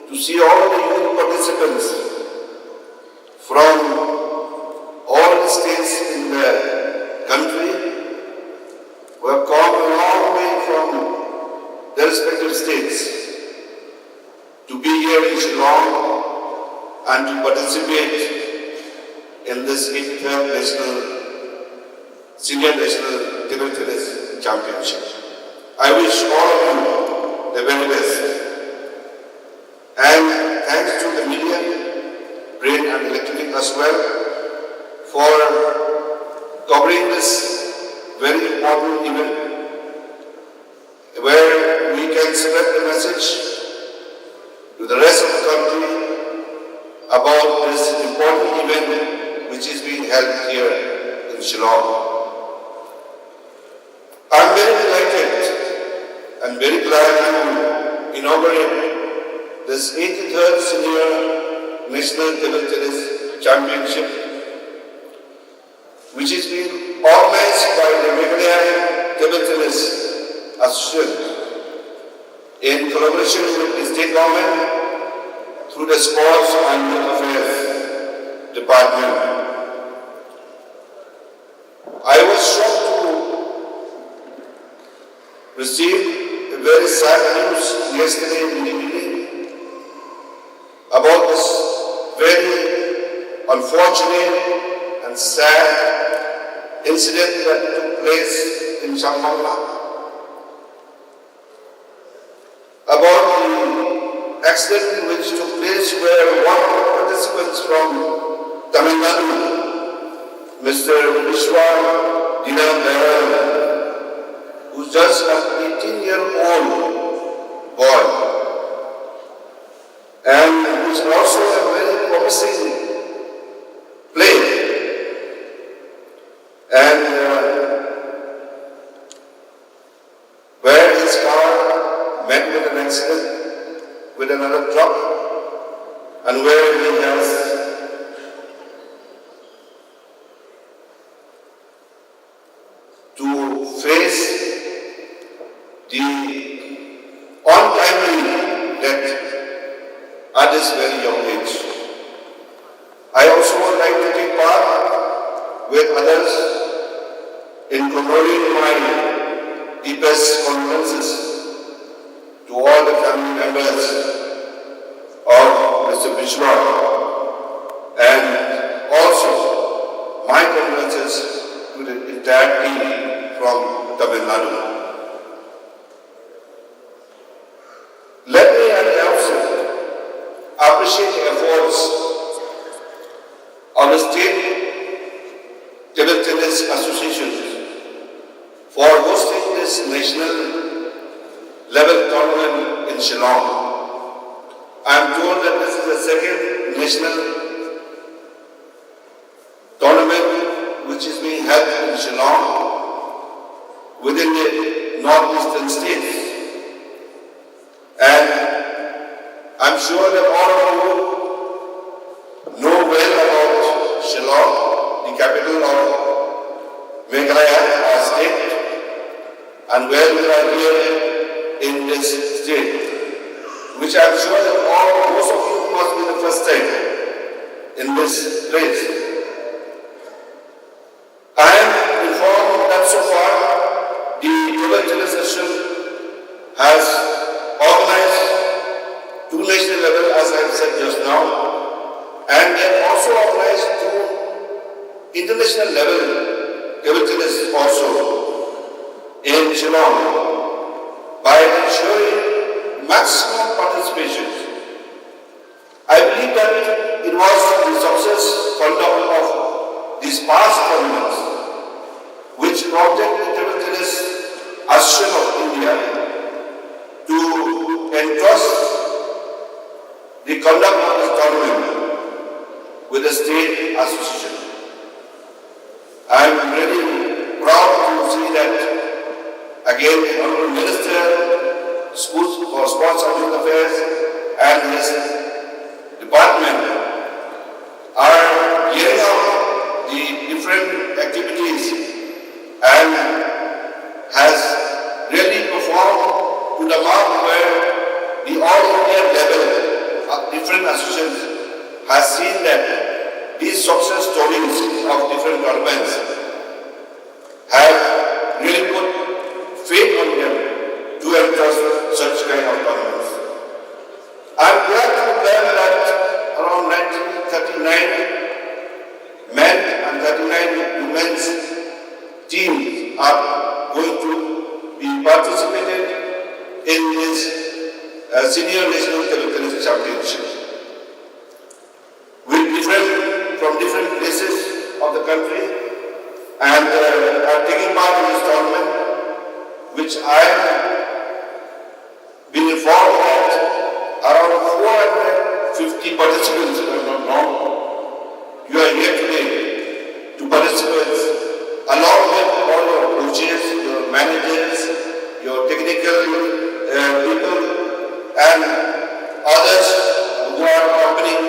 to see all the youth participants from all the states in the country who have come a long way from their respective states to be here in Shillong and to participate in this eighty-third National, Senior National Table Tennis Championship. I wish all of you the very best. And thanks to the media, print and electronic as well, for covering this very important event where we can spread the message to the rest of the country about this important event which is being held here in Shillong. I'm very delighted and very glad to inaugurate this eighty-third Senior National Table Tennis Championship, which is being organized by the Meghalaya Table Tennis Association in collaboration with the state government through the Sports and Youth Affairs Department. I was shocked to receive a very sad news yesterday in the evening about this very unfortunate and sad incident that took place in Shambangla about the accident which took place where one of the participants from Tamil Nadu, Mister Vishwa Dina Baral, who's just an eighteen-year-old boy and who's also a very promising player. And uh, where his car met with an accident with another truck, and where he has to face the untimely death at this very young age. I also would like to take part with others in conveying my deepest condolences to all the family members of Mister Vishwa, and also my condolences to the entire team from Tamil Nadu. Let me at the outset appreciate the efforts of the State Table Tennis Association for hosting this national level tournament in Shillong. I am told that this is the second national tournament which is being held in Shillong within the northeastern states. And I'm sure that all of you know well about Shillong, the capital of Meghalaya, our state, and where we are here in this state, which I'm sure that all, most of you must be the first time in this place. I am informed that so far And we have also organized two international level table tennis also in Shillong by ensuring maximum participation. I believe that it was the success conduct of these past tournaments which prompted the Table Tennis Association of India to entrust the conduct of this tournament with the state association. I am really proud to see that again the Honorable Minister, Schools for Sports and Youth Affairs, and his department are gearing up the different activities and has really performed to the mark where the all India level of different associations has seen that these success stories of different governments have really put faith on them to entrust such kind of governments. I'm glad to learn that around nineteen thirty-nine men and thirty-nine women's teams are going to be participated in this uh, Senior National Table Tennis Championship with different from different places of the country and uh, are taking part in this tournament, which I am been informed that around four hundred fifty participants, if I'm not wrong, you are here today to participate along with all your coaches, your managers, your technical uh, people, and others who are accompanying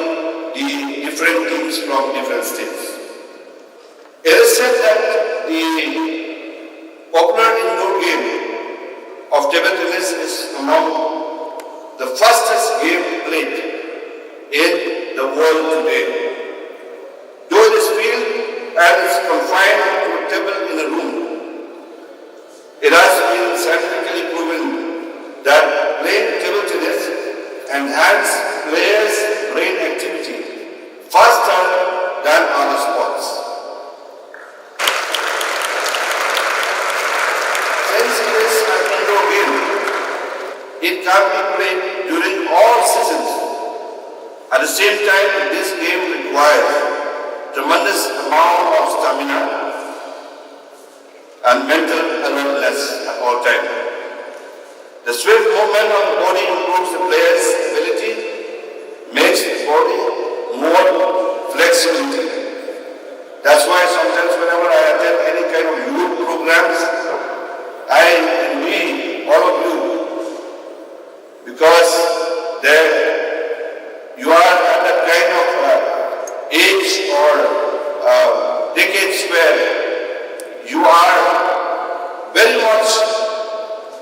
the different teams from different states. It is said that the popular indoor game of table tennis is among the fastest game played in the world today. Though it is field and is confined to a table in a room, it has been scientifically proven that playing table tennis enhances players' brain activity faster than other sports. Since it is an indoor game, it can be played during all seasons. At the same time, this game requires tremendous amount of stamina and mental alertness at all times. The swift movement of the body improves the player's ability, makes the body more flexibility. That's why sometimes whenever I attend any kind of youth programs, I envy all of you because there you are at that kind of uh, age or uh, decades where you are very much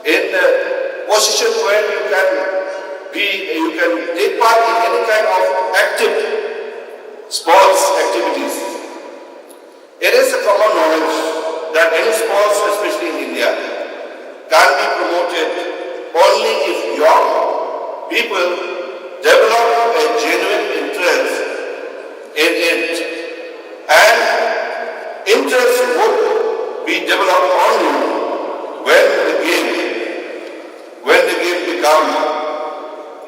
in a position where you can be, you can take part in any kind of active sports activities. It is a common knowledge that any sports, especially in India, can be promoted only if young people develop a genuine interest in it. And interest would be developed only when the game, when the game becomes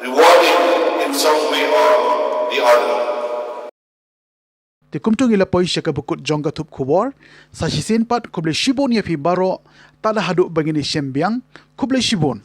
rewarding in some way or the other. Te kumta ngi la poi sha kaba kut jong ka thup khubor. Sa shisien pat khublei shibun ïa phi baroh. Tad haduh ba ngin ïashem biang, khublei shibun.